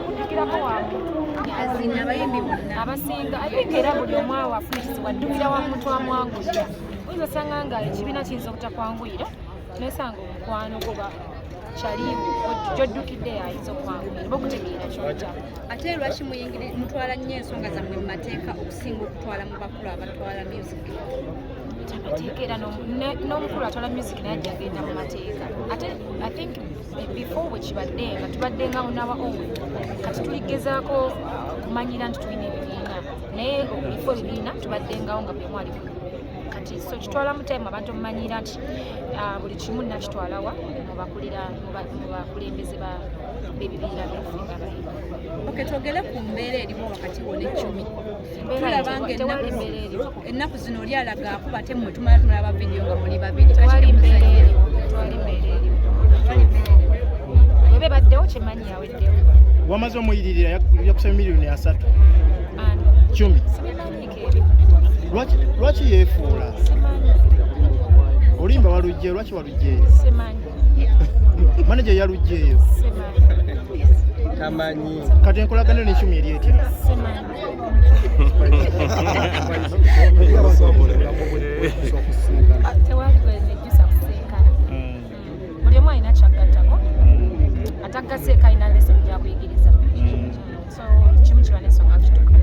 Kuddukirako wa muntu. Abayimbi bonna. Abasinga, I think, era buli omu awo afuna ekizibu, addukira wa muntu amwanguyira. Oyinza osanga nga ekibiina kiyinza obutakwanguyira, nosanga omukwano gwo ba kyaliiwo gyoddukidde ayinza okwanguyira oba okutegeera kyoyitamu. Ate lwaki mutwala nnyo ensonga zammwe mu mateeka okusinga okutwala mu bakulu abatwala music? Amateeka era n'omukulu atwala music naye ajja agenda mu mateeka. Ate I think before bwe kibadde nga tubadde nga onawa owe, kati tuligezaako kumanyira nti tulina ebibiina, naye before ebibiina tubaddengawo nga buli omu ali ku, kati so kitwalamu time abantu omumanyira nti buli kimu nakitwalawa mu bakulembeze b'ebibiina byaffe ng'abayimbi. Ok, twogere ku mbeera eriwo wakati wo ne Chumi. Embeera Tulaba nga tewali mbeera eriwo. Ennaku zino oli alaga akuba, ate mmwe tumala tumulaba vidiyo nga muli babiri. Tewali mbeera eriwo, tewali mbeera eriwo. Tewali mbeera eriwo. Webe baddewo kyemanyi yaweddewo. Wamaze omuyirira, yakusaba miliyoni 30. Ani? Chumi. Sibimanyiiko ebyo. Lwaki yeefuula? Simanyi. Oluyimba walugjeyo, lwaki walugjeyo? Simanyi. Manager yalugjeyo. Simanyi. Tamanyi. Kati enkolagano ne Chumi eri etya? Simanyi. Tewali gwe nejjusa kusinkana. Buli omu alina kyaggattako, ataggaseeko alina lesson gyakuyigiriza. So kimu kiba n'ensonga kituka.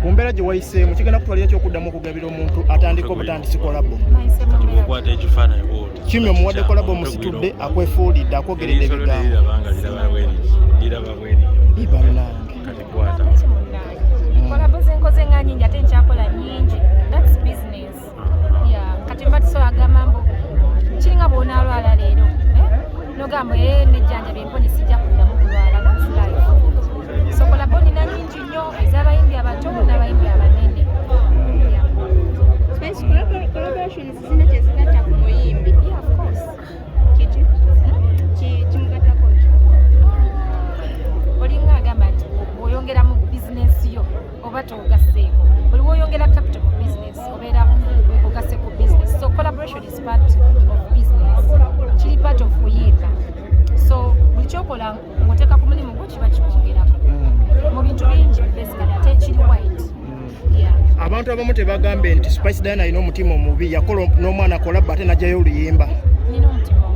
Ku mbeera gye wayiseemu, kigenda kutwalira kyokuddamu okugabira omuntu atandika obutandisi collabo? Mayise mu mbeera. Bwokwata ekifaananyi bwoti. Chumi omuwadde collabo, omusitudde, akwefuulidde, akwogeredde Eriiso lyo ebigambo. neriraba nga liraba bweriti, liraba bweriti. Bannange. Kati kwata. Ki munnange, collabo zenkoze nga nyingi, ate nkyakola nyingi. That's business, yeah. Kati mba tusobola agamba mbu kiringa bw'onaalwala leero, eh? Nogamba, "Eh, nejjanjaba emponye, sijja kuddamu kulwala." That's life. So collabo nina nyingi nnyo ez'abayimbi abato n'abayimbi abanene. Yeah. Spice, collaborations zina kyezigatta ku muyimbi? Yeah, of course. Kiki kimugattako ki? Olinga agamba nti bw'oyongera mu bizinensi yo oba togasseeko, buli bw'oyongera capital mu business obeera ogasse ku business. So collaboration is part of business, kiri part of kuyimba. So buli kyokola ng'oteeka ku mulimu gwo kiba kikwongerako mu bintu bingi basically, ate kiri wide, yeah. Abantu abamu tebagambe nti Spice Diana alina omutima omubi, yakola n'omwana collabo ate najjayo oluyimba. Nina omutima.